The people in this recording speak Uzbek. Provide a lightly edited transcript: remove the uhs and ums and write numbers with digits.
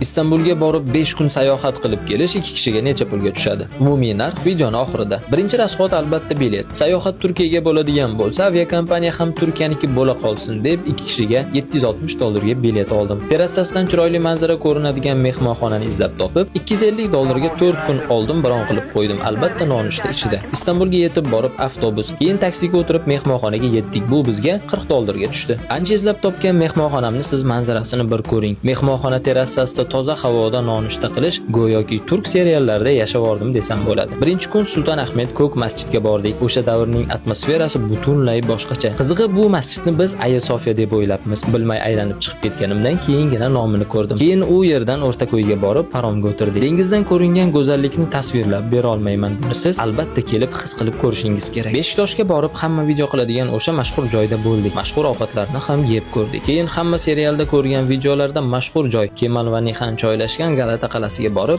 Istanbulga borib 5 kun sayohat qilib kelish ikki kishiga necha pulga tushadi? Umumiy narx videoni oxirida. Birinchi расход albatta bilet. Sayohat Turkiyaga bo'ladigan bo'lsa, aviakompaniya ham Turkiyaniki bo'la qolsin deb ikki kishiga 760 dollarga bilet oldim. Terrasasidan chiroyli manzara ko'rinadigan mehmonxonani izlab topib, 250 dollarga 4 kun oldin bron qilib qo'ydim. Albatta nonushta ichida. Istanbulga yetib borib avtobus, keyin taksiga o'tirib mehmonxonaga yetdik. Bu bizga 40 dollarga tushdi. Ancha izlab topgan mehmonxonamni siz manzarasini bir ko'ring. Mehmonxona terassasida toza havoda nonushta qilish go'yoki turk seriallarida yashavordim desam bo'ladi. Birinchi kun Sulton Ahmed Ko'k masjidga bordik. O'sha davrning atmosferasi butunlay boshqacha. Qizig'i, bu masjidni biz Aya Sofiya deb o'ylabmiz. Bilmay aylanib chiqib ketganimdan keyingina nomini ko'rdim. Keyin u yerdan O'rtako'yga borib paromga o'tirdik. Dengizdan ko'ringan go'zallikni tasvirlab bera olmayman. Buni siz albatta kelib his qilib ko'rishingiz kerak. Beshiktoshga borib hamma video qiladigan o'sha mashhur joyda bo'ldik. Mashhur ovqatlarni ham yeb ko'rdik. Keyin hamma serialda ko'rgan videolarda mashhur joy Kemal va Nihan joylashgan Galata qal'asiga borib